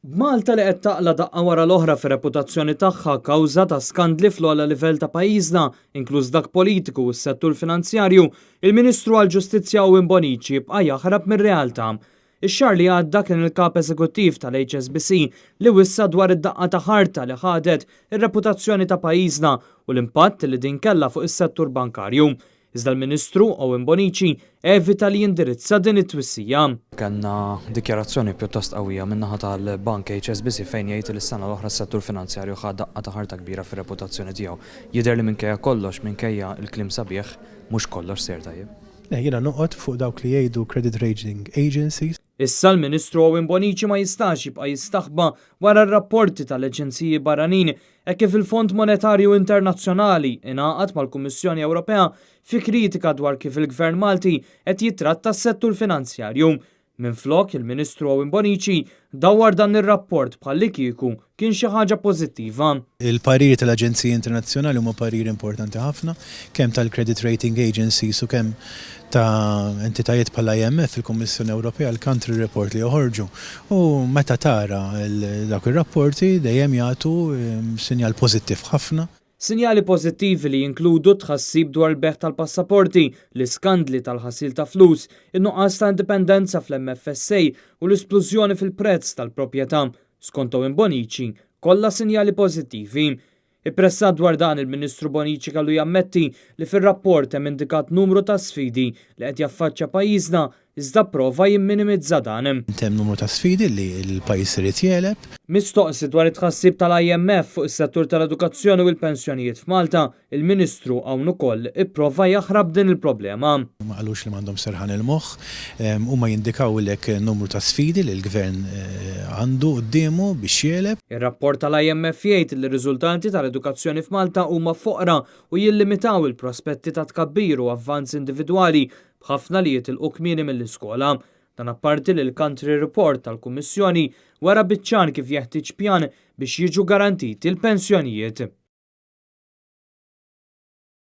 B'Malta li qed taqla' daqqa wara l-oħra fir-reputazzjoni tagħha kawża ta' skandli fl-ogħla livell ta' pajjiżna, inkluż dak politiku u s-settur finanzjarju, il-Ministru għall-Ġustizzja Owen Bonnici jibqa' jaħrab mir-realtà. Ix-xahar li għadda kien il-Kap Eżekuttiv tal-HSBC li wissa dwar id-daqqa ta' ħarta li ħadet ir-reputazzjoni ta' pajjiżna u l-impatt li din kellha fuq is-settur bankarju. Iżda l-Ministru Owen Bonnici evita li jindirizza din it-twissija. Kellna dikjarazzjoni pjuttost qawwija min-naħa tal-Bank HSBC fejn jgħid li s-sena l-oħra s-settur finanzjarju ħa daqqa ta' ħarta kbira fir-reputazzjoni tiegħu. Jidher li minkejja kollox, minkejja l-kliem sabiħ, mhux kollox sejjer tajjeb. Le, jiena noqgħod fuq dawk li jgħidu credit rating agencies. Issa l-Ministru Owen Bonnici ma jistax jibqa' jistaħba wara r-rapporti tal-aġenziji barranin hekk kif il-Fond Monetarju Internazzjonali ingħaqad mal-Kummissjoni Ewropea fi kritika dwar kif il-Gvern Malti qed jittratta s-settur finanzjarju. Minflok, il-Ministru Owen Bonnici dawwar dan ir-rapport bħallikieku kien xi ħaġa pożittiva. Il-pariri tal-aġenziji internazzjonali huma pariri importanti ħafna, kemm tal-credit rating agencies u kemm ta' entitajiet bħall-IMF, il-Kummissjoni Ewropea, l-country report li joħorġu. U meta tara dawk ir-rapporti dejjem jagħtu sinjal pożittiv ħafna. Sinjali pożittivi li jinkludu t-tħassib dwar il-bejgħ tal-passaporti, l-iskandli tal-ħasil ta' flus, in-nuqqas ta' indipendenza fl-MFSA u l-isplużjoni fil-prezz tal-proprjetà. Skont Owen Bonnici, kollha sinjali pożittivi. Ippressat dwar dan, il-Ministru Bonnici kellu jammetti li fir-rapport hemm indikat numru ta' sfidi li qed jaffaċċja pajjiżna iżda prova jimminimizza dan. Hemm numru ta' sfidi li l-pajjiż irid jegħleb. Mistoqsi dwar it-tħassib tal-IMF fuq is-settur tal-edukazzjoni u l-pensjonijiet f'Malta, il-Ministru hawn ukoll ipprova jaħrab din il-problema. Ma qalux li m'għandhom serħan il-moħħ. Huma jindikawlek numru ta' sfidi li l-Gvern għandu quddiemu biex jegħleb. Ir-rapport tal-IMF jgħid li r-riżultati tal-edukazzjoni f'Malta huma foqra u jillimitaw il-prospetti ta' tkabbir u avvanz individwali b'ħafna li jitilqu kmieni mill-iskola. Dan apparti li l-Country Report tal-Kummissjoni wera biċ-ċar kif jeħtieġ pjan biex jiġu garantiti l-pensjonijiet.